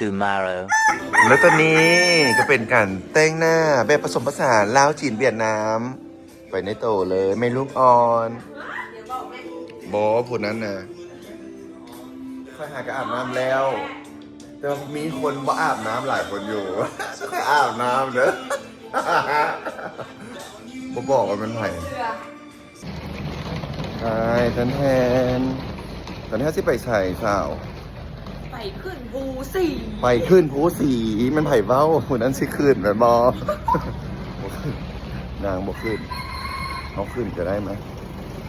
tomorrow. ແລ້ວຕອນນີ້ກໍເປັນການແຕ່ງໜ້າແບບປະສົມປະສານລາວ ຈີນ ຫວຽດນາມ ໄປໃນໂຕເລີຍ ແມ່ລູກອ່ອນ. ບໍ່ ຜູ້ນັ້ນນະ ຂ້ອຍຫາກໍອາບນ້ຳແລ້ວ ແຕ່ວ່າມີຄົນບໍ່ອາບນ້ຳຫຼາຍຄົນຢູ່ ຂ້ອຍອາບນ້ຳເດີ ບໍ່ບອກວ່າແມ່ນໃຜ. ໄປ ແທນໆ ຕອນນີ້ເຮົາຊິໄປໃສສາວ? ໄປຂຶ້ນພູສີ. ໄປຂຶ້ນພູສີ ແມ່ນໃຜເວົ້າ? ຜູ້ນັ້ນຊິຂຶ້ນແມ່ນບໍ່? ນາງບໍ່ຂຶ້ນ ເຮົາຂຶ້ນກໍໄດ້ມະ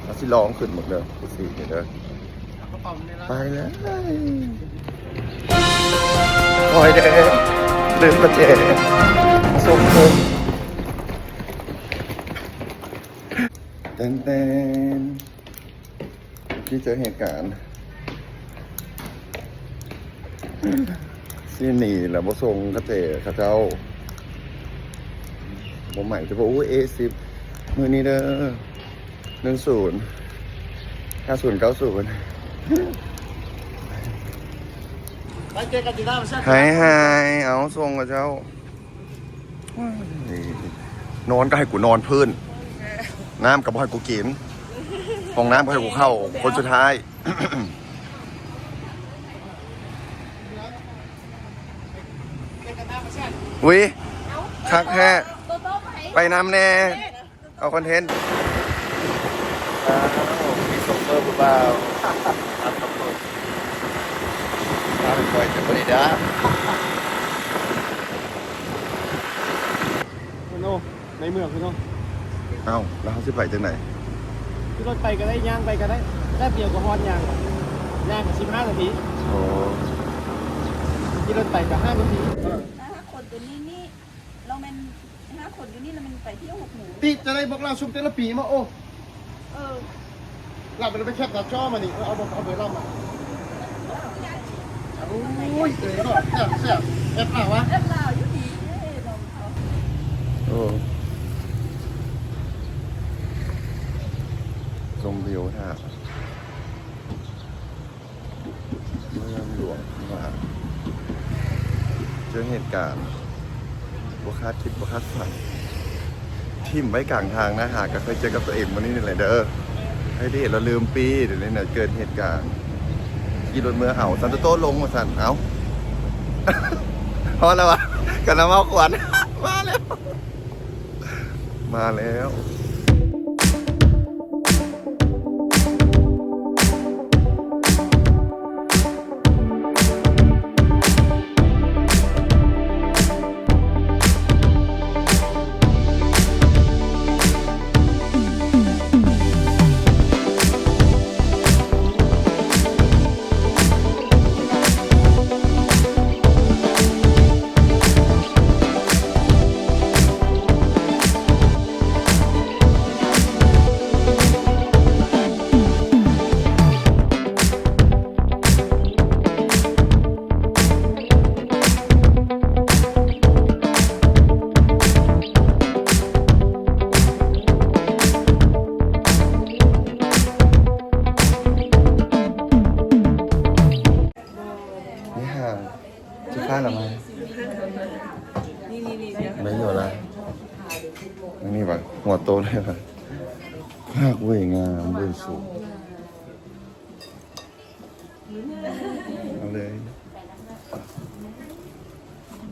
ເຮົາຊິລອງຂຶ້ນເບິ່ງເດີ ພູສີນີ້ເດີ. ໄປເລີຍ ຄອຍເດີ ລືມປະແຈ ສົ່ງເພິ່ນ ແຕ່ນໆ ທີ່ເຈີເຫດການ ຊິໜີແລ້ວບໍ່ສົ່ງກະແຈເຂົາເຈົ້າ ບໍ່ໃໝ່ ແຕ່ວ່າ ໂອ້ຍ ເອສິບ ມື້ນີ້ເດີ ໜຶ່ງສູນ ຫ້າສູນເກົ້າສູນ ໄປເຈີກັນຢູ່ໜ້າ ໄຮໄຮ ເອົາ ສົ່ງເຂົາເຈົ້າ. ໂອ້ຍ ນອນກໍໃຫ້ກູນອນພື້ນ ນ້ຳກໍບໍ່ໃຫ້ກູກິນ ຫ້ອງນ້ຳກໍໃຫ້ກູເຂົ້າຄົນສຸດທ້າຍ. ອຸ້ຍ ຄັກແທ້ ໄປນຳແດ່. ເອົາຄອນເທັນ ອ້າວ ມີໂຊເຟີຜູ້ບ່າວ ຕາມກັບລົດ ພາໄປປ່ອຍແຕ່ບໍ່ໄດ້ດາ ໂອ້ໂນ ໃນເມືອງພຸ້ນເນາະ. ເອົ້າ ແລ້ວເຮົາຊິໄປຈັ່ງໃດ? ຂີ່ລົດໄປກໍໄດ້ ຍ່າງໄປກໍໄດ້ ແປັບດຽວກໍຮອດ. ຍ່າງ ຍ່າງກໍສິບຫ້ານາທີ. ໂອ້ ຂີ່ລົດໄປກໍຫ້ານາທີ. ຫ້າຄົນຕົວນີ້ນີ້ ລາວແມ່ນຫ້າຄົນຢູ່ນີ້ ລາວແມ່ນໄປທ່ຽວຫົກມື້. ຕິດຈະໄດ້ບອກລາວຊຸມແຕ່ລະປີມາ. ໂອ້ ເອີ ລາວໄປ ໄປແຄປໜ້າຈໍມານີ້. ເອີ ເອົາ ເອົາເບີລາວມາ. ໂອ້ຍ ເອີ ແຊບ ແຊບ ແອັດລາວວະ ແອັດລາວຢູ່ນີ້. ໂອ້ ຊົມວິວທ່າ ເມືອງຫຼວງວາງ ເຈີເຫດການບໍ່ຄາດຄິດບໍ່ຄາດຝັນ ຖິ້ມໄວ້ກາງທາງນະ. ຫາກໍເຄີຍເຈີກັບຕົວເອງມື້ນີ້ນີ້ແຫຼະເດີ ໃຜທີ່ເຫັນແລ້ວລືມປີ້. ດຽວນີ້ນະເກີດເຫດການ ຂີ່ລົດເມືອເອົາ ສັນໂຕໂຕ້ລົງວ່າຊັ້ນ. ເອົ້າ ຮອດແລ້ວວະ ກັນນຳເອົາຂວັນ ມາແລ້ວ. ມາແລ້ວ. ນີ້ຫາ ຊິຂ້າລະມາ ນີ້ໆໆ ໄດ້ຢູ່ລະ ອັນນີ້ຫວາ ຫົວໂຕເລີຍຫວາ ຄັກເວີຍ ງາມເວີຍ ສູງ ເອົາເລີຍ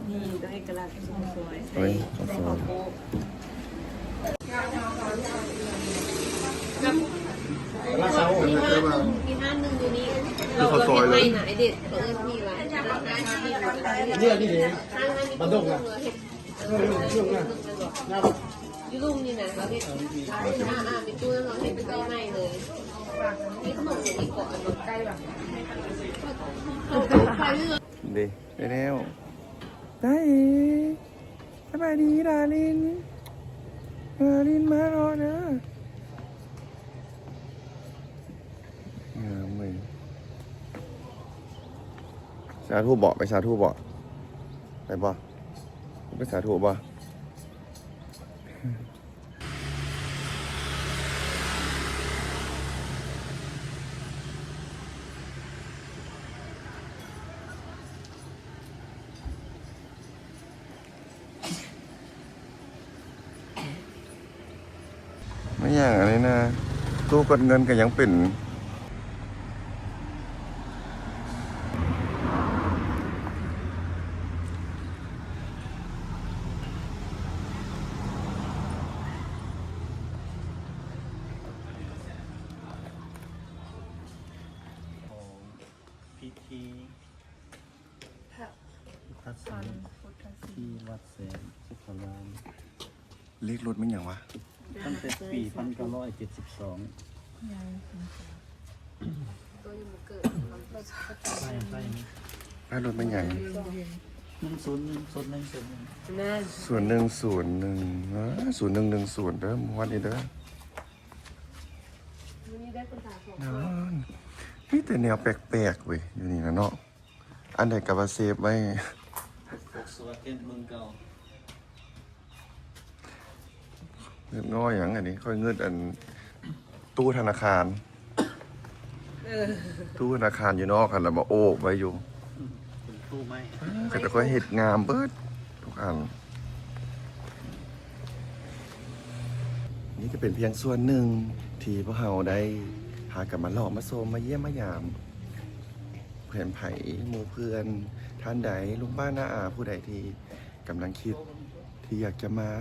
ນີ້ ເອກະລັກຂອງຊອຍ ເອີຍ ຂອງຊອຍ. ມີຮ້ານໜຶ່ງຢູ່ນີ້ ຄືເຂົາຊອຍເລີຍ ຮ້ານຮ້ານມີ ຮ້ານມີ ຮ້ານມີ ຮ້ານມີ ຮ້ານມີ ຮ້ານມີ ຮ້ານມີ ຮ້ານມີ ຮ້ານມີ ຮ້ານມີ ຮ້ານມີ ຮ້ານມີ ຮ້ານມີ ຮ້ານມີ ຮ້ານມີ ຮ້ານມີ ຮ້ານມີ ຮ້ານມີ ຢູ່ລຸ່ມນີ້ນະ ເຂົາເຮັດ ອ່າໆ ມີຕູ້ເຂົາເຮັດໃໝ່ເລີຍ ມີຂະໜົມ ມີເກາະ ເດ້ ໄດ້ແລ້ວ ຕາເອ ສະບາຍດີ ດາລິນ ດາລິນ ມາເລາະເດີ ງາມເວີຍ ສາທຸບໍ ໄປສາທຸບໍ ໄປບໍ ໄປສາທຸບໍ. ເ ຫຍັງອັນນີ້ນະ ຕູ້ກົດເງິນກໍຍັງເປັນ ພິທີ ພະ ພະສັງ ພັນພຸດທະສີ ທີ່ວັດແສງສຸຂາລາມ. ເລກລົດແມ່ນຫຍັງວະ? ຕັ້ງແຕ່ປີພັນເກົ້າຮ້ອຍເຈັດສິບສອງ ຍັງ ໂຕຍັງບໍ່ເກີດ ໄລ່ ໄລ່ ປ້າຍລົດແມ່ນຫຍັງ? ໜຶ່ງສູນໜຶ່ງ ສູນໜຶ່ງ ສູນໜຶ່ງ ແມ່ນ ສູນໜຶ່ງ ສູນໜຶ່ງ ເອີ ສູນໜຶ່ງໜຶ່ງສູນເດີ ງວດນີ້ເດີ. ມື້ນີ້ໄດ້ຄົນຖາມສອງຄົນ ມີແຕ່ແນວແປກໆເວີຍ ຢູ່ນີ້ນະເນາະ. ອັນໃດກໍວ່າເຊບໄວ້ ເງິນງໍຫຍັງອັນນີ້ ຂ້ອຍເງິນອັນ ຕູ້ທະນາຄານ ເອີ ຕູ້ທະນາຄານຢູ່ນອກຫັ້ນລະ ມາໂອບໄວ້ຢູ່ ເປັນຕູ້ໄມ້ ເຂົາເຈົ້າກໍເຮັດງາມເບິດທຸກອັນ. ນີ້ກໍເປັນພຽງສ່ວນໜຶ່ງທີ່ພວກເຮົາໄດ້ພາກັນມາເລາະມາຊົມ ມາຢ້ຽມມາຢາມ ເພື່ອນໃຜ ໝູ່ເພື່ອນທ່ານໃດ ລຸງປ້ານ້າອາຜູ້ໃດທີ່ກຳລັງຄິດທີ່ຢາກຈະມາ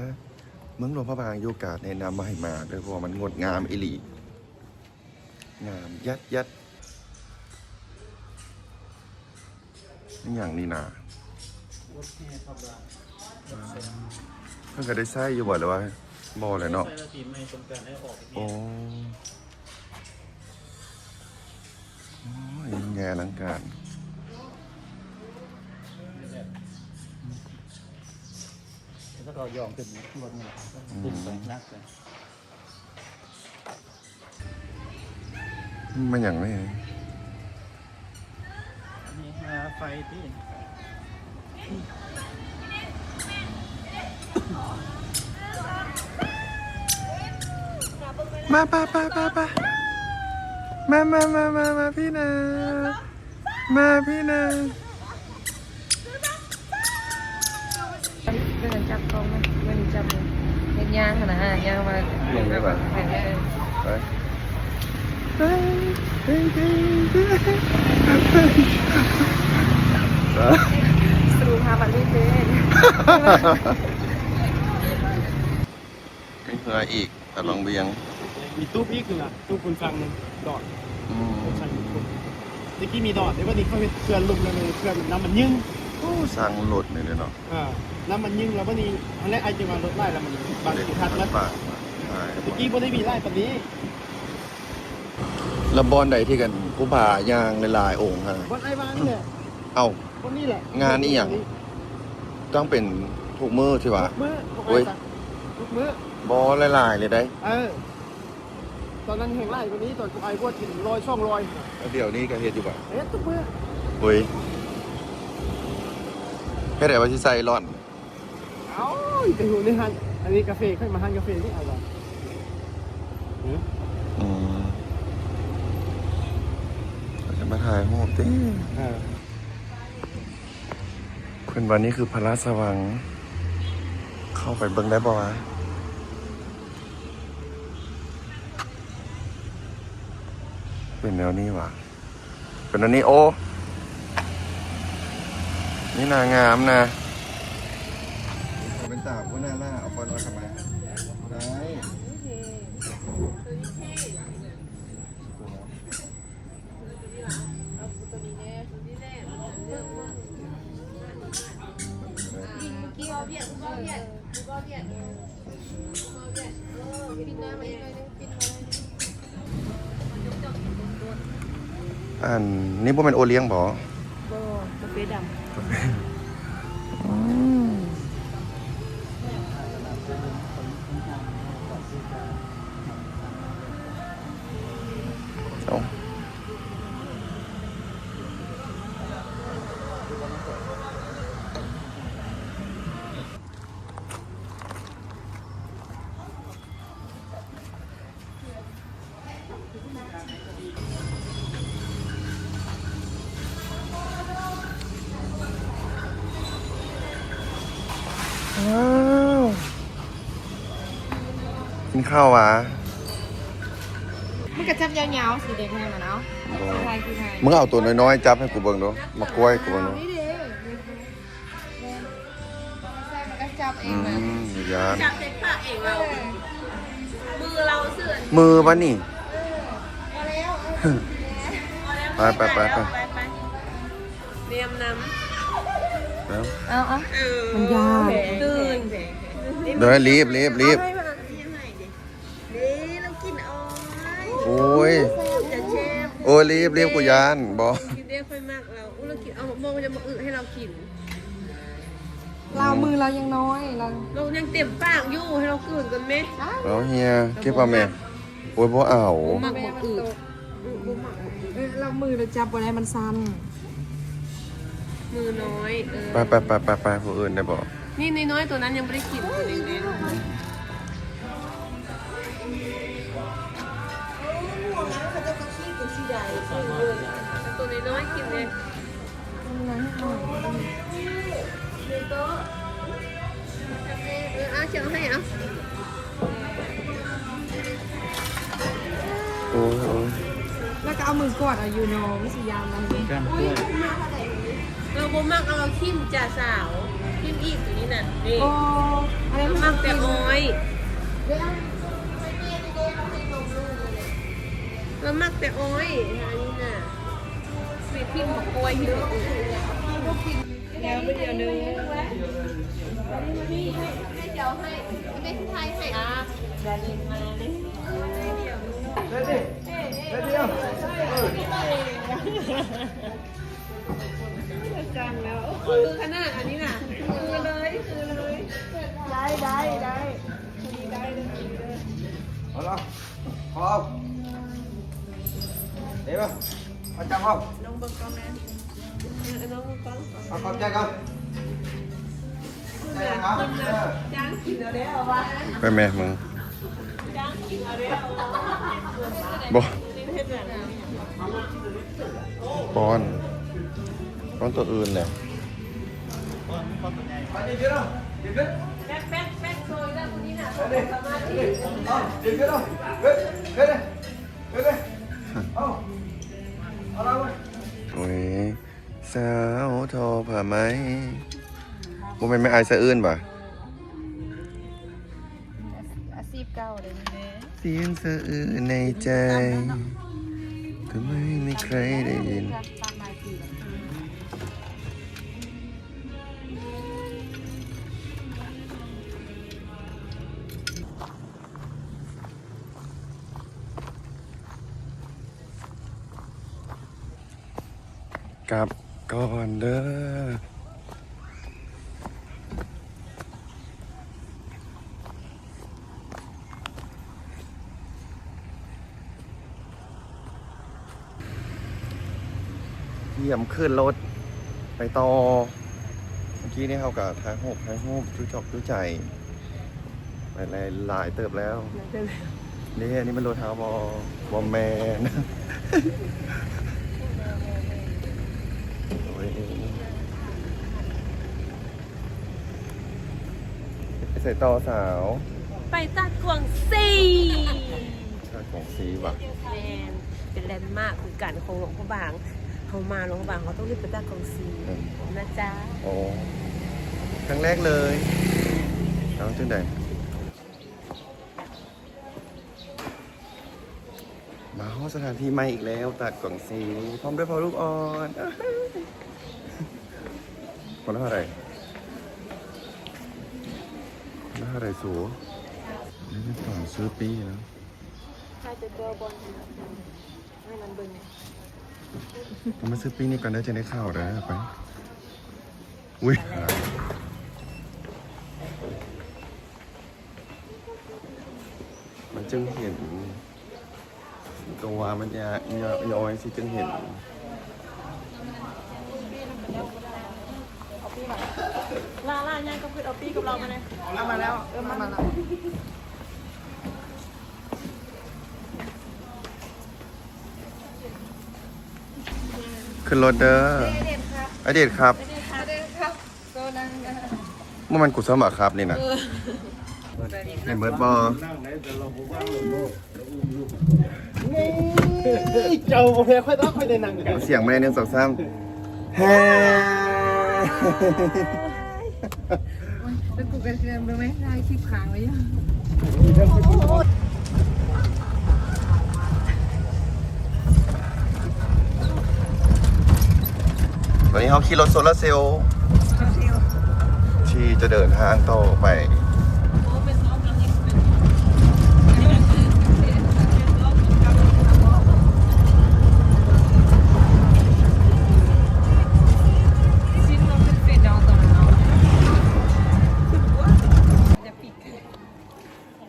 ເມືອງຫຼວງພະບາງຢູ່ ກະແນະນຳວ່າໃຫ້ມາເດີ ເພາະວ່າມັນງົດງາມອີ່ຫຼີ ງາມຍັດໆ. ອີຫຍັງນີ້ນາ? ລົດແຫ່ພະບາງ ເພິ່ນກໍໄດ້ໃຊ້ຢູ່ບໍ່ ຫຼືວ່າບໍ່ແຫຼະເນາະ? ໃຊ້ລະປີໃໝ່ສົງການໄດ້ອອກ. ໂອ້ ໂອ້ຍ ຍິ່ງໃຫຍ່ອະລັງການ ແລ້ວກໍຢອງຂຶ້ນ ອືມ ຂຶ້ນໄປໜັກເລີຍ. ມັນຫຍັງນີ້? ອັນນີ້ຫາໄຟຕິ. ມາ ປະ ປະ ປະ ປະ ມາ ມາ ມາ ມາ ມາ ພີ່ນາ ມາ ພີ່ນາ. ເບິ່ງຈັບກ້ອງນະ ເບິ່ງຈັບເຮັດຍ່າງຫັ້ນນະ ຍ່າງມາ ເບິ່ງໄດ້ປະ ເອີ ໄປ ໄປ ໄປ ໄປ ໄປ ສະຫຼຸບຫາບັດນີ້ເດ້ ມີເຮືອອີກ ຕະຫຼອງວຽງ ມີຕູບອີກນະ ຕູບຄົນສັ່ງດອດ ອືມ ຄົນສັ່ງ ແຕ່ກີ້ມີດອດເດ້ ບັດນີ້ເຂົາເຮັດເຂື່ອນລຸ່ມແລ້ວ ເຂື່ອນນ້ຳມັນຍືງ ໂອ້ ສ້າງລົດນີ້ເດ້ເນາະ ເອີ ນ້ຳມັນຍືງ ແລ້ວບັດນີ້ ອັນແລະ ອ້າຍຈຶ່ງວ່າລົດຫຼາຍແລ້ວມັນບາງທີຄັດເບິດ ແຕ່ກີ້ບໍ່ໄດ້ມີຫຼາຍປານນີ້. ແລ້ວບ່ອນໃດທີ່ກັນ ຄູບາຍ່າງຫຼາຍໆອົງຫັ້ນ ບ່ອນອ້າຍວ່ານີ້ແຫຼະ ເອົ້າ ບ່ອນນີ້ແຫຼະ ງານອີ່ຫຍັງ? ຕ້ອງເປັນທຸກມື້ທີ່ວ່າ ທຸກມື້ ໂອ້ຍ ທຸກມື້ ບໍ່ ຫຼາຍໆເລີຍໄດ໋ ເອີ ຕອນນັ້ນແຮ່ງຫຼາຍກວ່ານີ້ ຕອນພວກອ້າຍບວດເປັນຮ້ອຍສອງຮ້ອຍ ແລ້ວດຽວນີ້ກໍເຮັດຢູ່ບໍ່? ເຮັດທຸກມື້ ໂອ້ຍ ເຮັດໃດວ່າຊິໃສ່ຫຼອນ? ເອົ້າ ໄປຮູ້ໃນຮ້ານ ອັນນີ້ກາເຟ ຂ້ອຍມາຮ້ານກາເຟນີ້ ເອົາບໍ່? ອືມ ອືມ ຈະມາຖ່າຍຮູບຕິ ເອີ ເພິ່ນວ່ານີ້ຄືພະລາຊະວັງ ເຂົ້າໄປເບິ່ງໄດ້ບໍ່ວະ? ເປັນແນວນີ້ຫວາ? ເປັນອັນນີ້ ໂອ້ ນີ້ນາງາມນະ ເປັນສາວຜູ້ໜ້າຫຼ້າ ເອົາຟອນມາທຳໄມ? ໄດ້ ອັນນີ້ບໍ່ແມ່ນໂອລ້ຽງບໍ? ບໍ່ ກາເຟດຳ. ອືມ ເອົ້າ. ວ້າວ ກິນເຂົ້າຫວາ? ກະຈັບຍາວໆ ສີແດງແຮງຫັ້ນເອົາ. ບໍ່ ສີໄທ ສີໄທ. ມຶງເອົາໂຕນ້ອຍໆ ຈັບໃຫ້ກູເບິ່ງດູ ມາກ້ວຍໃຫ້ກູເບິ່ງດູ. ນີ້ເດ້ ໃສ່ມັນກະຈັບເອ ອື ງນະ ຢ້ານ ຈັບໃສ່ປາກເອງເອົາ. ເອີ ມືເຮົາຊື່ ມືປະນີ້? ເອີ ພໍແລ້ວ ພໍແລ້ວ ໄປໆໆໆ ໄປໆ ນຽມນຳ ເອົາ ເອົາ ເອີ ມັນຢ້ານ ຕື່ນ ເດີ ລີບໆໆ ເອົາໃຫ້ ເດ້ ລາວກິນອ້ອຍ. ໂອ້ຍ ແຊບ ໂອ້ຍ ລີບໆ ກູຢ້ານ ບໍ່ ກິນເດ້ ຂ້ອຍມັກລາວ. ອູ້ ລາວກິນ ເອົາໝາກມ່ວງ ຈະມາອຶໃຫ້ລາວກິນ. ລາວ ອືມ ມືລາວຍັງນ້ອຍ ລາວ ລາວຍັງເຕັມປາກຢູ່ ໃຫ້ລາວກືນກ່ອນແມ. ອ້າວ ເອົາເຮຍ ເກັບເອົາແມ. ໂອ້ຍ ບໍ່ເອົາ ບໍ່ມັກໝາກອຶ ບໍ່ມັກໝາກອຶ. ເອີ ລາວມືລາວຈັບບໍ່ໄດ້ ມັນສັ່ນ. ມືນ້ອຍ ເອີ ໄປໆໆໆ ຜູ້ອື່ນໄດ້ບໍ່? ນີ້ນ້ອຍໆ ໂຕນັ້ນຍັງບໍ່ໄດ້ກິນ ໂຕແດງໆ ໂຕນ້ອຍໆ ກິນເດ້. ເອີ ເອົາ ເອົາໃຫ້ ເອົາ. ໂອ້ຍ ໂອ້ຍ ແລ້ວກໍເອົາມືກວາດເອົາຢູ່ເນາະ ມັນຊິຢ້ານນະ. ລາວບໍ່ມັກເອົາ ລາວຖິ້ມຈ້າສາວ ຖິ້ມອີກໂຕນີ້ນະ. ນີ້ ໂອ້ ອັນນັ້ນມັກແຕ່ອ້ອຍ ລາວມັກແຕ່ອ້ອຍ ອັນນີ້ນະ ຊິຖິ້ມໝາກກ້ວຍຢູ່. ແລ້ວບໍ່ດຽວໜຶ່ງ ໃຫ້ ໃຫ້ ໃຫ້ເຈົ້າໃຫ້ ແມ່ຊິຖ່າຍໃຫ້. ອ່າ ດາລິນມາເດ້ ຈັງແລ້ວ ຄືຂະໜາດອັນນີ້ນະ ຄືເລີຍ ຄືເລີຍ. ໄດ້ ໄດ້ ໄດ້ ພໍດີ ໄດ້ເລີຍ ພໍດີເລີຍ. ເອົາລະ ພໍ ເດ້ບໍ່ ມາຈັບເອົາ ລອງເບິ່ງກ່ອນແມ່ ເອີ ລອງເບິ່ງກ່ອນ ເອົາ ຂອບໃຈກ່ອນ ຂອບໃຈກ່ອນ ຈ້າງກິນເອົາແລ້ວວ່າ ໄປແມ່ມຶງ ຈ້າງກິນເອົາແລ້ວວ່າ ບໍ່ ປ້ອນ ປ້ອນໂຕອື່ນແຫຼະ. ໂອ້ຍ ສາວທໍຜ້າໄໝ ບໍ່ແມ່ນແມ່ອ້າຍສະອື່ນຫວາ? ອາຊີບເກົ່າເດ້ນີ້ເດ້ ສຽງສະອື້ນໃນໃຈ ທຳໄມໄມ່ໃຄໄດ້ຍິນ. ກັບກ່ອນເດີ ກຽມຂຶ້ນລົດໄປຕໍ່. ເມື່ອກີ້ນີ້ເຮົາກໍຖ່າຍຮູບ ຖ່າຍຮູບຈຸຈອກຈຸໃຈ ໄປຫຼາຍເຕີບແລ້ວ. ເດ້ ອັນນີ້ແມ່ນລົດເຮົາບໍ່? ບໍ່ແມ່ນ. ໂອ້ຍ ໄປໃສຕໍ່ສາວ? ໄປຕາດກວາງຊີ. ຕາດກວາງຊີຫວາ? ແມ່ນ ເປັນແລນມາກຄືກັນຂອງຫຼວງພະບາງ. ເຮົາມາຫຼວງພະບາງ ເຮົາຕ້ອງໄດ້ໄປຕາດກວາງຊີນະຈ໊ະ. ໂອ້ ຄັ້ງແລກເລີຍ. ເອົາ ຈັ່ງໃດ? ມາຮອດສະຖານທີ່ໃໝ່ອີກແລ້ວ ຕາດກວາງຊີ ພ້ອມດ້ວຍພໍ່ລູກອ່ອນ. ຄົນລະເທົ່າໃດ? ຄົນລະເທົ່າໃດສູ? ນີ້ເປັນຂອງຊື້ປີ້ນະ. ໃຫ້ແຕ່ຕົວບ່ອນໃຫ້ມັນເບິ່ງ. ເອົາມາຊື້ປີ້ນີ້ກ່ອນເດີ ຈັ່ງໄດ້ເຂົ້າເດີ. ໄປ ອຸ້ຍ ມັນຈຶ່ງເຫັນ ຕົວມັນຍາ ຍາ ຍ້ອຍຊິຈຶ່ງເຫັນ. ລາ ລາ ຍ່າງກັບຂຶ້ນເອົາປີ້ກັບລາວມາແດ່. ເອົາມາແລ້ວ ເອີ ມາແລ້ວ. ຂຶ້ນລົດເດີ. ອາເດດຄັບ ອາເດດຄັບ ໂຊນັງ. ບໍ່ແມ່ນກູສະໝາຄັບນີ້ນະ. ເອີ ເຫັນເບິດບໍ່? ນີ້ເຈົ້າບໍ່ແພ້ຂ້ອຍດອກ ຂ້ອຍໄດ້ນັ່ງ. ສຽງມາ ໜຶ່ງ ສອງ ສາມ ແຮ. ໂອ້ຍ ແລ້ວກູກໍເຊື່ອເບິ່ງແມ່ນຖ່າຍຄລິບຄ້າງໄວ້ຢູ່. ຕອນນີ້ເຮົາຂີ່ລົດໂຊລາເຊວ ທີ່ຈະເດີນທາງຕໍ່ໄປ.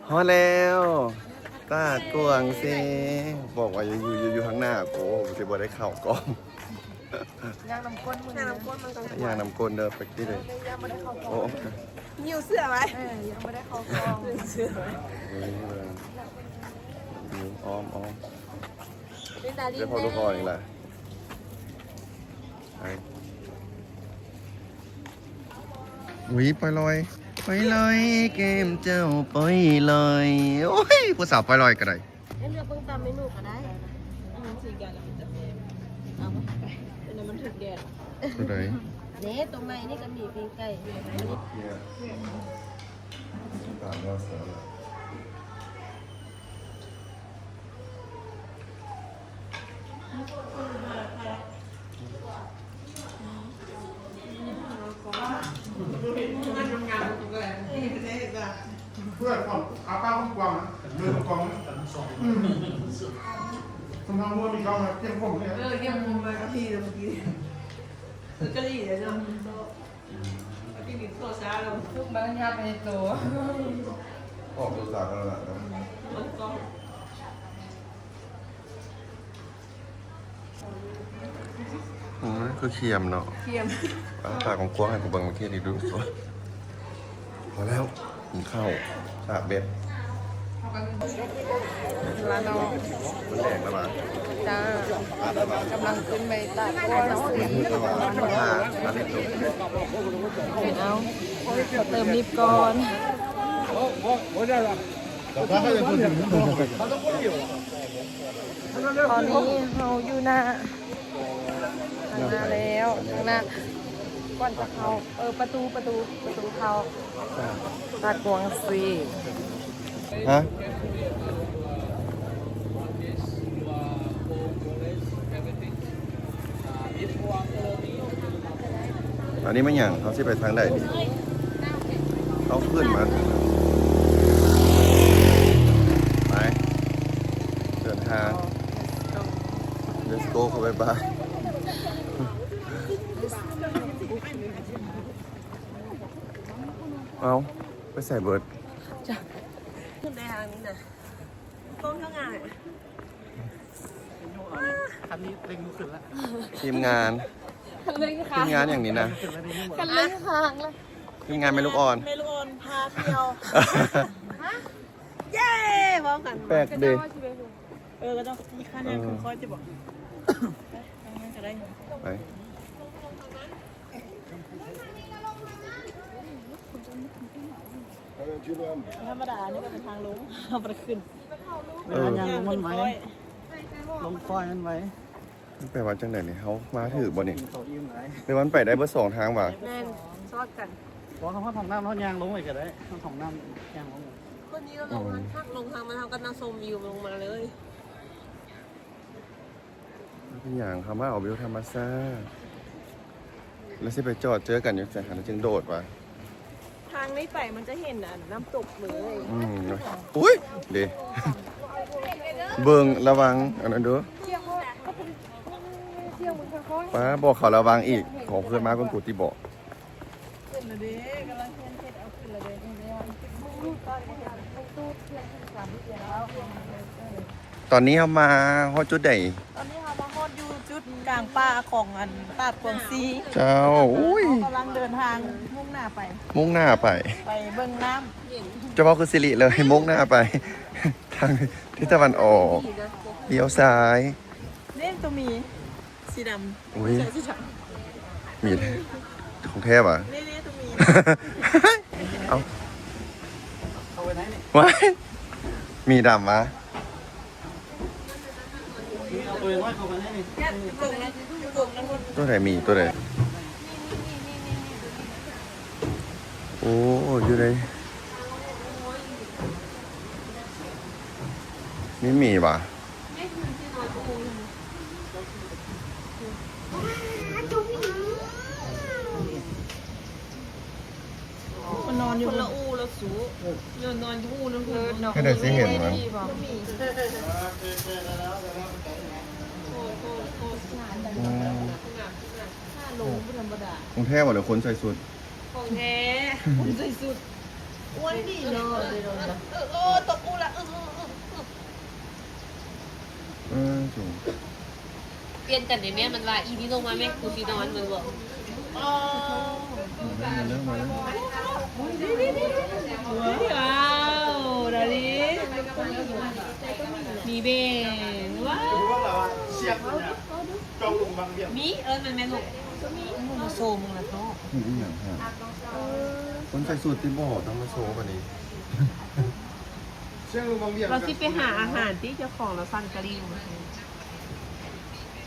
ຮອດແລ້ວ ຕາດກວາງເຊ. ບອກວ່າຢູ່ ຢູ່ ຢູ່ ຢູ່ທາງໜ້າ ໂອ້ ຊິບໍ່ໄດ້ເຂົ້າກ້ອງ. ຍ່າງນຳກົ້ນ ຍ່າງນຳກົ້ນມັນກໍ ຍ່າງນຳກົ້ນເດີ ໄປຕິເດີ. ໂອ້ ຫິ້ວເສື້ອໄວ້ ເອີ ຍັງບໍ່ໄດ້ເຂົ້າກ້ອງ. ຫິ້ວເສື້ອໄວ້ ອ້ອມ ອ້ອມ ໄດ້ພໍລູກອ່ອນອີກລະ. ອຸ້ຍ ປ່ອຍລອຍ ປ່ອຍລອຍ ແກ້ມເຈົ້າປ່ອຍລອຍ. ໂອ້ຍ ຜູ້ສາວປ່ອຍລອຍກໍໄດ້. ໃຫ້ເລືອກເບິ່ງຕາມເມນູກໍໄດ້. ອືມ ສີແດງແລ້ວມັນຈະແພງ. ເອົາໄປ ອັນນັ້ນມັນຖືກແດດ. ຕົວໃດ? ເດ້ ຕົວໃໝ່ນີ້ກໍມີ ປີ້ງໄກ່. ເພື່ອຄວາມ ອາປາກກວ້າງໆ ເລີຍກວ້າງ. ອືມ ສຳລັບມື້ນີ້ເຂົາມາກຽມຜົມເລີຍ. ເອີ ກຽມຜົມມາກະພີເມື່ອກີ້ ຄືກະລີເລີຍເນາະ. ອືມ ກິນໂຕຊາແລ້ວ ຄືມັນຫຍັບໃນໂຕ ອອກໂຕຊາແລ້ວນະ. ອືມ ຄືຄຽມເນາະ ຄຽມ. ອ້າ ຕາກວ້າງໆ ໃຫ້ກູເບິ່ງເມື່ອກີ້ນີ້ດູ. ພໍແລ້ວ ກິນເຂົ້າ ຕາກເບັດ. ລະເນາະ ມັນແດງລະຫວາ? ຈ້າ ກຳລັງຂຶ້ນໄປຕາກກ້ອງ. ເອົາ ເຕີມລິບກ່ອນ. ຕອນນີ້ເຮົາຢູ່ໜ້າ ທາງໜ້າແລ້ວ ທາງໜ້າ ກ່ອນຈະເຂົ້າ ເອີ ປະຕູ ປະຕູ ປະຕູເຂົ້າ ຕາກວ້າງເຊ. ຮະ? ອັນນີ້ແມ່ນຫຍັງ? ເຮົາຊິໄປທາງໃດນີ້? ເຮົາຂຶ້ນມາ ໄປ ເດີນທາງ. Let's go ເຂົ້າໄປ ບາຍ. ເອົ້າ ໄປໃສເບິດ? ຂຶ້ນໄດ້ທາງນີ້ນະ ກ້ອງທາງໜ້າ. ຄັນນີ້ເລັງບໍ່ຂຶ້ນລະ ທີມງານ. ຄັນເລັງຄ້າງ ທີມງານຫຍັງນີ້ນະ? ຄັນເລັງຄ້າງລະ ທີມງານແມ່ລູກອ່ອນ ແມ່ລູກອ່ອນພາທ່ຽວ. ຮະ? ເຢ້ ພ້ອມກັນ ແປກເດ. ເອີ ກໍຕ້ອງມີຄ່າແຮງຄືຂ້ອຍຕິບໍ? ໄປ ໄປ. ທຳມະດາ ອັນນີ້ກໍເປັນທາງລົງ ເຮົາບໍ່ໄດ້ຂຶ້ນ. ເວລາຍ່າງລົງມັນໄວ ລົງຄ່ອຍມັນໄວ. ມັນແປວ່າຈັ່ງໃດນີ້? ເຮົາມາຖືກບໍ່ນີ້? ເຂົາອີ່ມຫຼາຍ ແປວ່າມັນໄປໄດ້ເບິດສອງທາງຫວາ? ແມ່ນ ຊອດກັນ. ບໍ່ ເຮົາຮອດຫ້ອງນ້ຳ ເຮົາຍ່າງລົງໄປກໍໄດ້. ຮອດຫ້ອງນ້ຳ ຍ່າງລົງ. ຄົນນີ້ກໍລົງ ອືມ ທາງລົງທາງມາ ເຮົາກໍນັ່ງຊົມວິວລົງມາເລີຍ. ເປັນຫຍັງ ເຮົາມາເອົາວິວທຳມະຊາດ ແລ້ວຊິໄປຈອດເຈີກັນຢູ່ໃສຫັ້ນ ແລ້ວຈຶ່ງໂດດຫວາ? ທາງນີ້ໄປມັນຈະເຫັນ ອັນ ນ້ຳຕົກເລີຍ. ອືມ ອຸ້ຍ ເດ ເບິ່ງລະວັງອັນນັ້ນເດີ. ປ້າ ບອກເຂົາລະວັງອີກ ຂອງເພື່ອນມາກ່ອນກູຕິບໍ. ຂຶ້ນລະເດ້ ກຳລັງເຮັດ ເຮັດເອົາຂຶ້ນລະເດ້. ຕອນນີ້ເຮົາມາຮອດຈຸດໃດ? ຕອນນີ້ເຮົາມາຮອດຢູ່ຈຸດກາງປ່າຂອງອັນຕາດກວາງຊີ. ເຈົ້າ ອຸ້ຍ ເຮົາກຳລັງເດີນທາງມຸ່ງໜ້າໄປ ມຸ່ງໜ້າໄປ ໄປເບິ່ງນ້ຳ. ຈະເວົ້າຄືສິລິເລີຍ ມຸ່ງໜ້າໄປທາງທິດຕາເວັນອອກ ລ້ຽວຊ້າຍ. ເດ້ ໂຕໝີ ສີດຳ. ອຸ້ຍ ເສື້ອສີດຳ ໝີ ຂອງແທ້ຫວາ? ເດ້ ເດ້ ໂຕໝີ. ເອົ້າ ເ ວ້າຍ ໝີດຳຫວາ? ຕົວໃດໝີ ຕົວໃດ? ໂອ້ ຢູ່ໃນ ມີໝີຫວາ? ມັນນອນຢູ່ ຄົນລະອູ່ລະສູ ນອນຢູ່ອູ່ນຳເພິ່ນເນາະ ໃຜໄດ້ຊິເຫັນມັນ? ໂອ້ ໂອ້ ໂອ້ ໂອ້ ອືມ ຂອງແທ້ບໍ່ ຫຼືຄົນໃສ່ຊຸດ? ຂອງແທ້ ຄົນໃສ່ຊຸດ ອ້ວນດີເນາະ ເອີ ເອີ ເອີ ຕົກອູ່ລະ ເອີ ເອີ ເອີ ເອີ. ເອີ ສູງ ປ່ຽນກັນໄດ້ແມ່ ມັນວ່າ ອີນີ້ລົງມາແມ່ ກູຊິນອນ ມັນບອກ. ມາເລີຍ ມາເລີຍ ວ້າວ ດາລີ ມີເບງ ວ້າວ ມີ ເອີ ແມ່ນໆ ລູກ ມາໂຊມຶງລະໂຕ ນີ້ອີ່ຫຍັງຫະ? ເອີ ຄົນໃສ່ຊຸດຕິບໍ່ ຕ້ອງມາໂຊບາດນີ້. ເຮົາຊິໄປຫາອາຫານຕິ ເຈົ້າຂອງລາວສັ່ງກະລິ່ງມາໃຫ້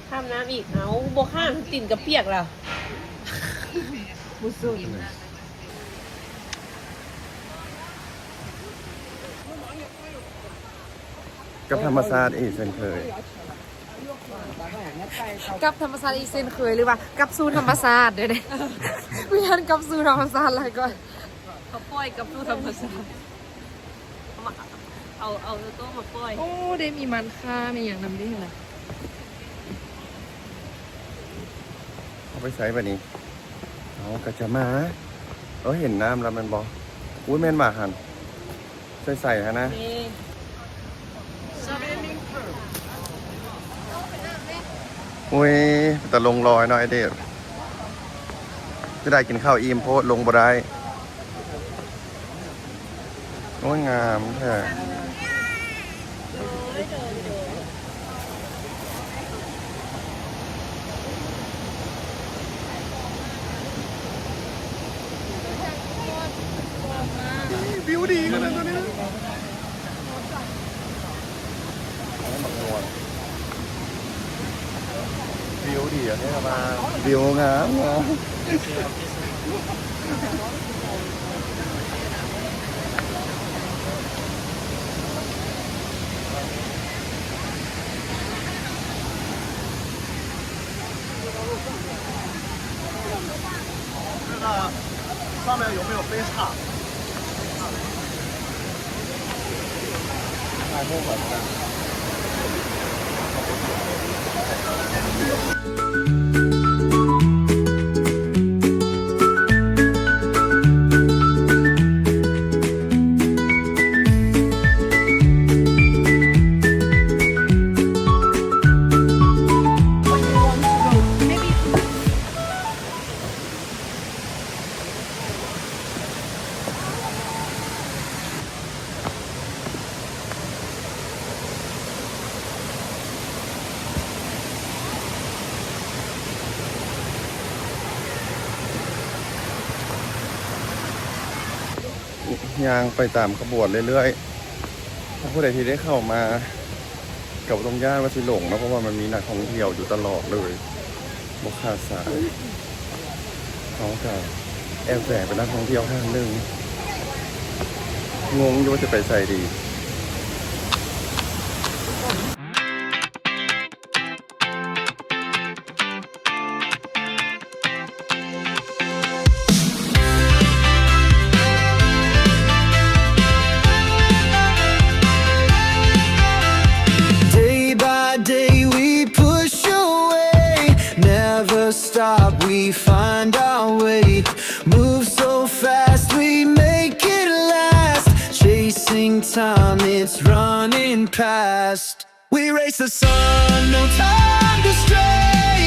ຄາບນ້ຳອີກ ເອົາ ບໍ່ຄາບ ຕີນກະປຽກລະ ບໍ່ສົນ ກັບທຳມະຊາດອີກເຊັ່ນເຄີຍ. ກັບທຳມະຊາດອີກເຊັ່ນເຄີຍ ຫຼືວ່າກັບສູ່ທຳມະຊາດເດີ້ ວິທານກັບສູ່ທຳມະຊາດຫຼາຍກ່ອນ ເຂົາປ່ອຍກັບສູ່ທຳມະຊາດ ເອົາມາ ເອົາ ເອົາໂຕມາປ່ອຍ ໂອ້ ໄດ້ມີມັນຂ່າ ມີຫຍັງນຳເດ້ຫັ້ນນະ ເອົາໄປໃສບາດນີ້? ເຮົາກະຈະມາ ເອີ ເຫັນນ້ຳລະແມ່ນບໍ່? ອຸ້ຍ ແມ່ນຫວາຫັ້ນ? ໃສໆຫັ້ນນະ ນີ້ ໂອ້ຍ ເປັນຕາລົງລອຍເນາະ ໄອເດດ ຈະໄດ້ກິນເຂົ້າອີ່ມໂພດ ລົງບໍ່ໄດ້. ໂອ້ຍ ງາມແທ້ ວິວດີຂະໜາດຕົວນີ້ນະ. ວິວດີແທ້ວ່າ ວິວງາມ ງາມ. 这个上面有没有飞叉？ ຍ່າງໄປຕາມຂະບວນເລື້ອຍໆ ຖ້າຜູ້ໃດທີ່ໄດ້ເຂົ້າມາ ກະບໍ່ຕ້ອງຢ້ານວ່າຊິຫຼົງເນາະ ເພາະວ່າມັນມີນັກທ່ອງທ່ຽວຢູ່ຕະຫຼອດເລີຍ ບໍ່ຂາດສາຍ. ເຮົາກະແອບແຝງເປັນນັກທ່ອງທ່ຽວທ່ານໜຶ່ງ ງົງຢູ່ວ່າຈະໄປໃສດີ. Day by day we push away, never stop, we find our way. Move so fast, we make it last. Chasing time, it's running past. We race the sun, no time to stray.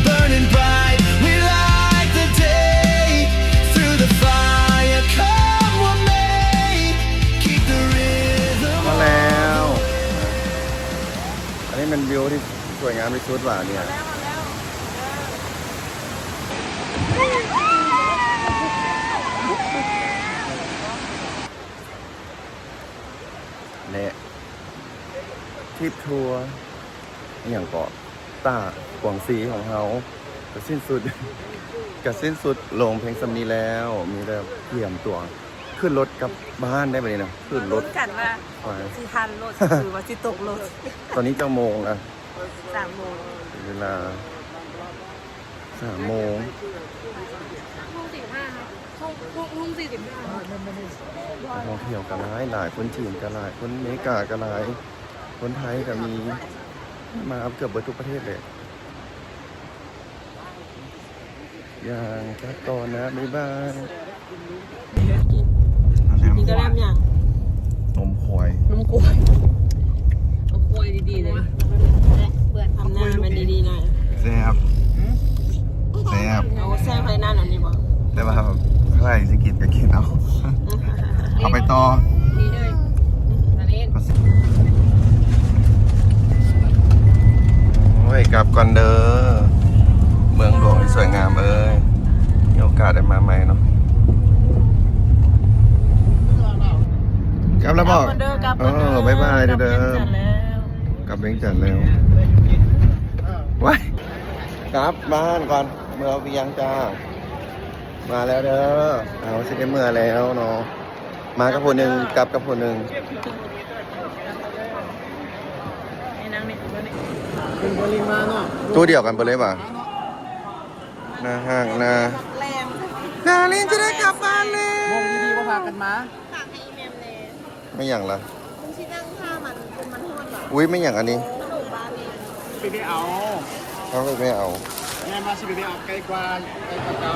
Burning bright, we light the day. Through the fire, come what may. Keep the rhythm. ມາແລ້ວ ອັນນີ້ແມ່ນວິວທີ່ສວຍງາມທີ່ສຸດຫວານີ້. ມາແລ້ວ ມາແລ້ວ. ທຣິບທົວ ອີ່ຫຍັງເກາະ ຕາກວາງຊີຂອງເຮົາ ກໍສິ້ນສຸດ ກໍສິ້ນສຸດລົງພຽງສ່ຳນີ້ແລ້ວ. ມີແຕ່ກຽມຕົວຂຶ້ນລົດກັບບ້ານໄດ້ບັດນີ້ນະ ຂຶ້ນລົດ ມາລຸ້ນກັນວ່າ ວ່າ ຊິທັນລົດ ຫຼືວ່າຊິຕົກລົດ. ຕອນນີ້ຈັກໂມງລະ? ສາມໂມງ ເວລາ ສາມໂມງ ຫົກໂມງສີ່ສິບຫ້າ ຫົກ ຫົກໂມງສີ່ສິບຫ້າ. ນັກທ່ອງທ່ຽວກໍຫຼາຍ ຫຼາຍ ຄົນຈີນກໍຫຼາຍ ຄົນອາເມລິກາກໍຫຼາຍ ຄົນໄທກໍມີ ມາເກືອບເບິດທຸກປະເທດເລີຍ. ຢ່າງ ກັບກ່ອນນະ ບາຍບາຍ. ນີ້ກໍແລ້ວຫຍັງ? ນົມຄວາຍ ນົມຄວາຍ ເອົາຄວາຍດີໆເລີຍ ທຳໜ້າມັນດີໆໜ້ອຍ. ແຊບ ແຊບ ເອົາແຊບໃສ່ນັ້ນອັນນີ້ບໍ່? ແຕ່ວ່າໃຜຊິກິນກໍກິນເອົາ ເອົາໄປຕໍ່. ໂອ້ຍ ກັບກ່ອນເດີ ເມືອງຫຼວງທີ່ສວຍງາມເອີຍ ມີໂອກາດໄດ້ມາໃໝ່ເນາະ. ກັບແລ້ວບໍ່? ກັບກ່ອນເດີ ກັບກ່ອນເດີ ເອີ ບາຍບາຍເດີ ກັບວຽງຈັນແລ້ວ ກັບວຽງຈັນແລ້ວ. ວ້າຍ ກັບບ້ານກ່ອນ ເມືອວຽງຈ້າ. ມາແລ້ວເດີ ເຮົາຊິໄດ້ເມືອແລ້ວເນາະ. ມາກັບຜູ້ໜຶ່ງ ກັບກັບຜູ້ໜຶ່ງ. ຕູ້ດຽວກັນເບີດເລີຍຫວາ? ໜ້າຫ້າງນະ ດາລິນຈະໄດ້ກັບບ້ານແລ້ວ. ໂມງດີໆບໍ່ພາກັນມາ. ແມ່ນຫຍັງລະ? ມຶງຊິນັ່ງຖ້າມັນ ຈົນມັນຮອດຫວາ? ອຸ້ຍ ແມ່ນຫຍັງອັນນີ້? ຂະໜົມບ້ານນີ້ ໄປໄປເອົາ ເອົາໄປໄປເອົາ ແມ່ມາຊິໄປໄປເອົາ ໃກ້ກວ່າ ໃກ້ກວ່າເກົ່າ.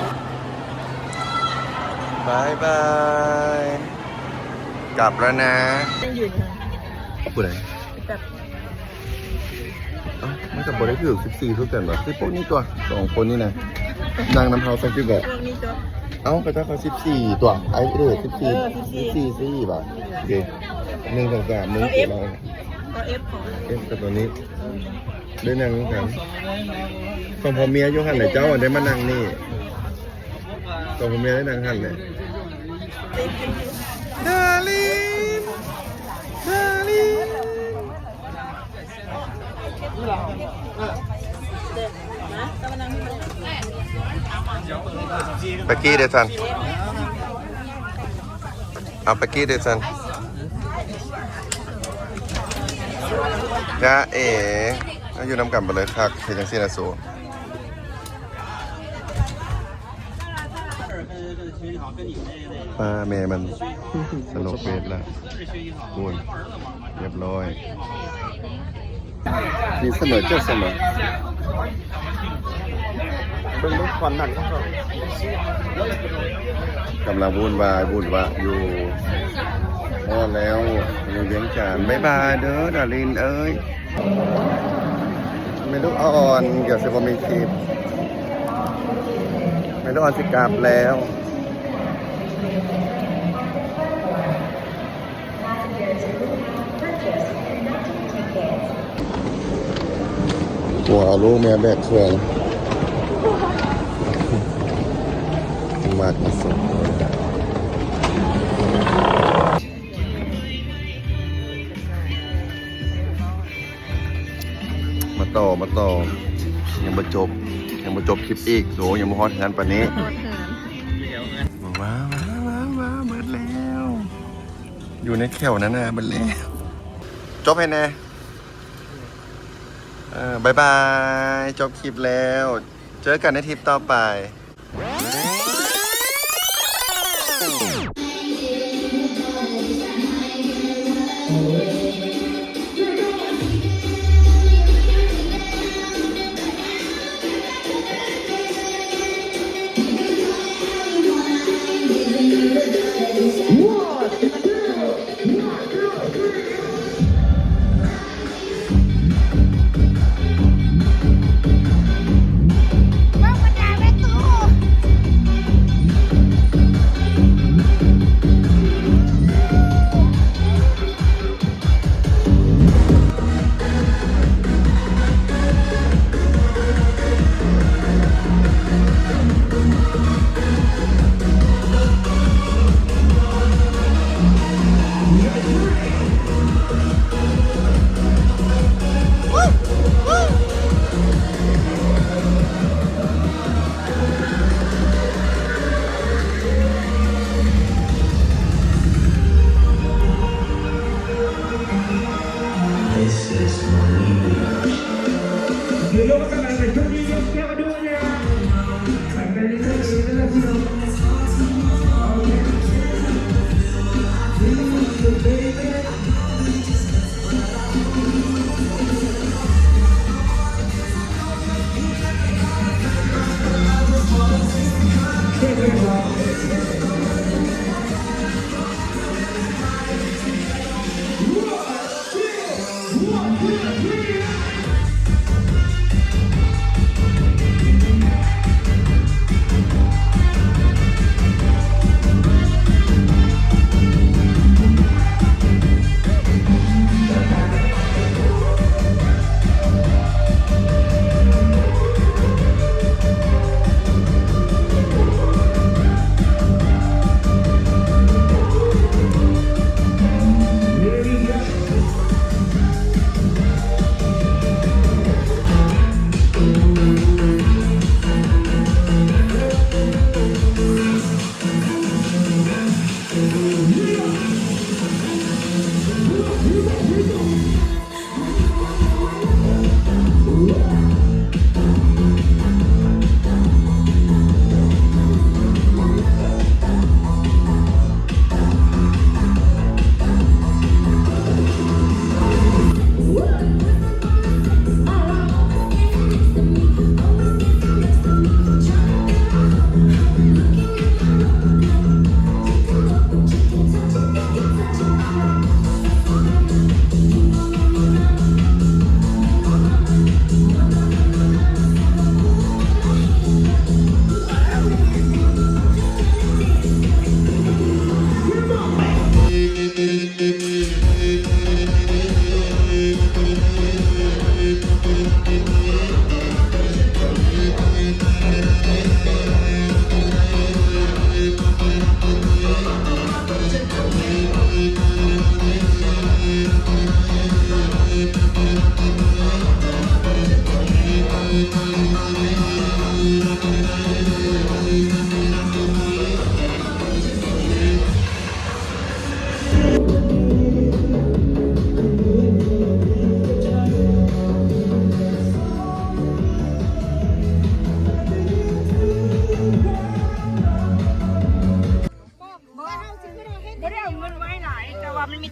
ບາຍບາຍ ກັບແລ້ວນະ. ຍັງຢູ່ ຜູ້ໃດ? ແບບ ເອົ້າ ມັນກໍບໍ່ໄດ້ຖືກສິບສີ່ຄືກັນຫວາ? ຄືພວກນີ້ຕົວະ ສອງຄົນນີ້ນະ ນັ່ງນຳເຮົາສັກສິບແບບ ພວກນີ້ຕົວະ. ເອົ້າ ຂະເຈົ້າເຂົາສິບສີ່ຕົວະ ອ້າຍເອີຍ ສິບສີ່ ເອີ ສິບສີ່ ສິບສີ່ ສີ່ບາດ. ໂອເຄ ໜຶ່ງ ສອງ ສາມ ໜຶ່ງ ເອັຟ ເອັຟກັບຕົວນີ້ ໄດ້ນັ່ງນຳກັນ ສອງຜົວເມຍຢູ່ຫັ້ນແຫຼະ ເຈົ້າໄດ້ມານັ່ງນີ້ ສອງຜົວເມຍໄດ້ນັ່ງຫັ້ນແຫຼະ. ດາລິນ ດາລິນ. ປາກີ້ເດຊັນ ເອົາປາກີ້ເດຊັນ. ຈ໊ະເອ ມາຢູ່ນຳກັນເບີດເລີຍ ຄັກ ເຮັດຈັ່ງຊີ້ນະສູ. ປ້າແມ່ມັນສະຫຼົບເວດລະ ໂອ້ຍ ຮຽບຮ້ອຍ. ນີ້ສະເໝີ ເຈົ້າສະເໝີ ເບິ່ງເບິ່ງຄວັນນັ້ນ ກຳລັງວຸ່ນວາຍວຸ່ນວາຍຢູ່. ຮອດແລ້ວ ຢູ່ວຽງຈັນ ບາຍບາຍເດີ ດາລິນເອີຍ. ແມ່ລູກອ່ອນກໍຊິບໍ່ມີຄລິບ ແມ່ລູກອ່ອນຊິກັບແລ້ວ. ຜົວເອົາລູກເມຍແບກເຄື່ອງ ມາກທີ່ສຸດ. ມາຕໍ່ ມາຕໍ່ ຍັງບໍ່ຈົບ ຍັງບໍ່ຈົບຄລິບອີກ. ໂອ້ ຍັງບໍ່ຮອດເຮືອນປານນີ້. ຮອດເຮືອນ. ວ້າວ ເບິດແລ້ວ ຢູ່ໃນແຖວນັ້ນນະ ເບິດແລ້ວ. ຈົບໃຫ້ແດ່. ເອີ ບາຍບາຍ ຈົບຄລິບແລ້ວ ເຈີກັນໃນທຣິບຕໍ່ໄປ.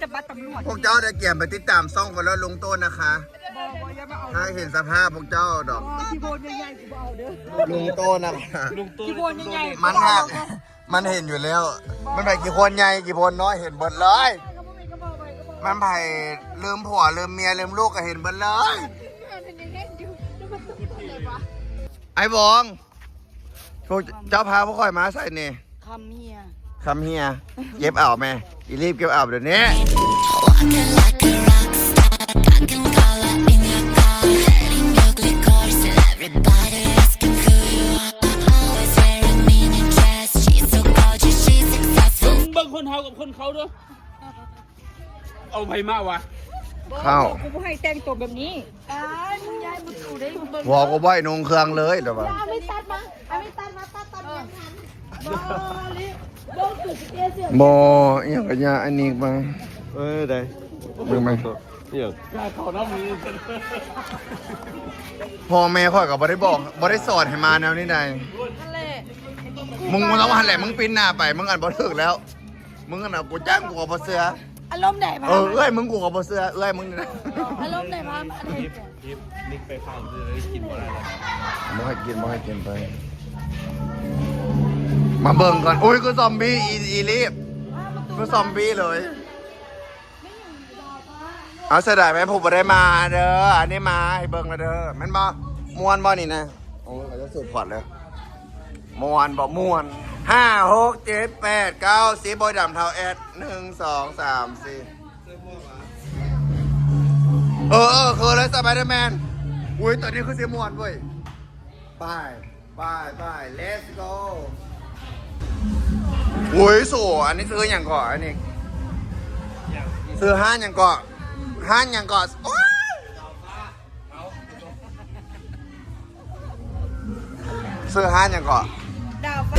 ຈະບັດຕຳຫຼວດ ພວກເຈົ້າໄດ້ກຽມໄປຕິດຕາມຊ່ອງຂ້ອຍແລ້ວ ລຸງໂຕ້ນະຄະ. ບໍ່ ບໍ່ ຢ່າມາເອົາ ຖ້າເຫັນສະພາບພວກເຈົ້າດອກ ບໍ່ ຂີ້ໂພນໃຫຍ່ໆ ກູບໍ່ເອົາເດີ ລຸງໂຕ້ນະຄະ. ຂີ້ໂພນໃຫຍ່ໆ ມັນຫາກ ມັນເຫັນຢູ່ແລ້ວ ມັນໃຜຂີ້ໂພນໃຫຍ່ ຂີ້ໂພນນ້ອຍ ເຫັນເບິດເລີຍ. ມັນໃຜລືມຜົວ ລືມເມຍ ລືມລູກ ກໍເຫັນເບິດເລີຍ. ອ້າຍບອງ ພວກເຈົ້າພາພວກຂ້ອຍມາໃສນີ້? ຄຳເຮຍ ຄຳເຮຍ ເກັບເອົາແມ່ ອີລີບເກັບເອົາດຽວນີ້. Walking like a rock star, I can color in your car. Heading look like horse and everybody asking who you are. Always wearing mini dress, she's so gorgeous, she's successful. ເບິ່ງຄົນເຮົາກັບຄົນເຂົາເດີ້. ເອົາໃຜມາວະ? ເຂົ້າ ບໍ່ ກູບໍ່ໃຫ້ແຕ່ງຕົວແບບນີ້. ອ້າຍ ມຶງຍ້າຍປະຕູໄດ້ ມຶງເບິ່ງ ບໍ່ ກູບໍ່ໃຫ້ນຸ່ງເຄື່ອງເລີຍ ແຕ່ວ່າ ເອົາມີດຕັດມາ ເອົາມີດຕັດມາ ຕັດຕອນຍັງທັນ. ບໍ່ ເບິ່ງຕູເອເຊຍ ບໍ່ ອີ່ຫຍັງກໍຢ່າ ອັນນີ້ມາ ເອີ ໄດ້ ເບິ່ງມາ ອີ່ຫຍັງ ພໍ່ແມ່ຂ້ອຍກໍບໍ່ໄດ້ບອກ ບໍ່ໄດ້ສອນໃຫ້ມາແນວນີ້ໃດ. ນັ້ນແຫຼະ ມຶງບໍ່ຕ້ອງວ່າຫັ້ນແຫຼະ ມຶງປິ່ນໜ້າໄປ ມຶງອັນບໍ່ຖືກແລ້ວ. ມຶງຫັ້ນນະ ກູຈ້າງ ກູກໍບໍ່ເຊື່ອ. ອາລົມໃດພາ ເອີ ມາ ເອື້ອຍມຶງ ກູກໍບໍ່ເຊື່ອເອື້ອຍມຶງນີ້ນະ. ອາລົມໃດພາມາ ບໍ່ໃຫ້ກິນ ບໍ່ໃຫ້ກິນໄປ. ມາເບິ່ງກ່ອນ ໂອ້ຍ ຄືຊອມບີ້ ອີ ອີລີບ ຄືຊອມບີ້ເລີຍ. ເອົາ ເສຍດາຍແມ່ນຜູ້ບໍ່ໄດ້ມາເດີ ອັນນີ້ມາໃຫ້ເບິ່ງແລ້ວເດີ ແມ່ນບໍ່? ມ່ວນບໍ່ນີ້ນະ? ໂອ້ຍ ເຂົາຈະສູດພອດເລີຍ. ມ່ວນບໍ່ມ່ວນ? ຫ້າ ຫົກ ເຈັດ ແປດ ເກົ້າ ສິບ ບໍ່ດຳເທົາແອັດ ໜຶ່ງ ສອງ ສາມ ສີ່ ເອີ ເອີ ຄືເລີຍ Spider-Man. ອຸ້ຍ ຕອນນີ້ຄືຊິມ່ວນເວີ້ຍ. ໄປ ໄປ ໄປ let's go. ອຸ້ຍ ໂສ ອັນນີ້ຊື່ຫຍັງເກາະ? ອັນນີ້ຊື່ຮ້ານຫຍັງເກາະ? ຮ້ານຫຍັງເກາະ? ໂອ້ຍ ຊື່ຮ້ານຫຍັງເກາະ? ດາວໄຟ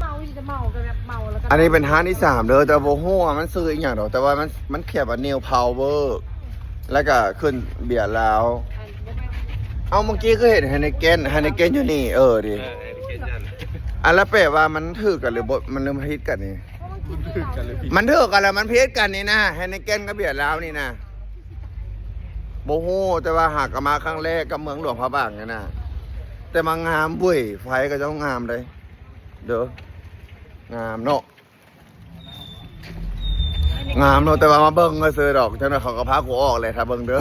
ເມົາ ຈະເມົາ ກໍແບບເມົາແລ້ວກໍ ອັນນີ້ເປັນຮ້ານທີສາມເດີ ແຕ່ບໍ່ຮູ້ວ່າມັນຊື່ອີ່ຫຍັງດອກ ແຕ່ວ່າມັນ ມັນຂຽນວ່າ New Power ແລ້ວກໍຂຶ້ນເບຍລາວ. ເອົ້າ ເມື່ອກີ້ຄືເຫັນ Heineken Heineken ຢູ່ນີ້ ເອີ ດີ ເອີ Heineken ນັ້ນ ອັນ ແລ້ວແປວ່າມັນຖືກກັນ ຫຼືບໍ່ ມັນ ຫຼືມັນຜິດກັນນີ້? ມັນຖືກກັນ ຫຼືຜິດ ມັນຖືກກັນ ແລ້ວມັນຜິດກັນນີ້ນະ Heineken ກັບເບຍລາວນີ້ນະ. ບໍ່ຮູ້ ແຕ່ວ່າຫາກະມາຄັ້ງແລກກັບເມືອງຫຼວງພະບາງນີ້ນະ ແຕ່ມາງາມເວີ້ຍ ໄຟເຂົາເຈົ້າງາມເດ້ ເດີ ງາມເນາະ ງາມເນາະ ແຕ່ວ່າມາເບິ່ງຊື່ໆດອກ ຈັ່ງໃດເຂົາກໍພາກູອອກແຫຼະ ຖ້າເບິ່ງເດີ.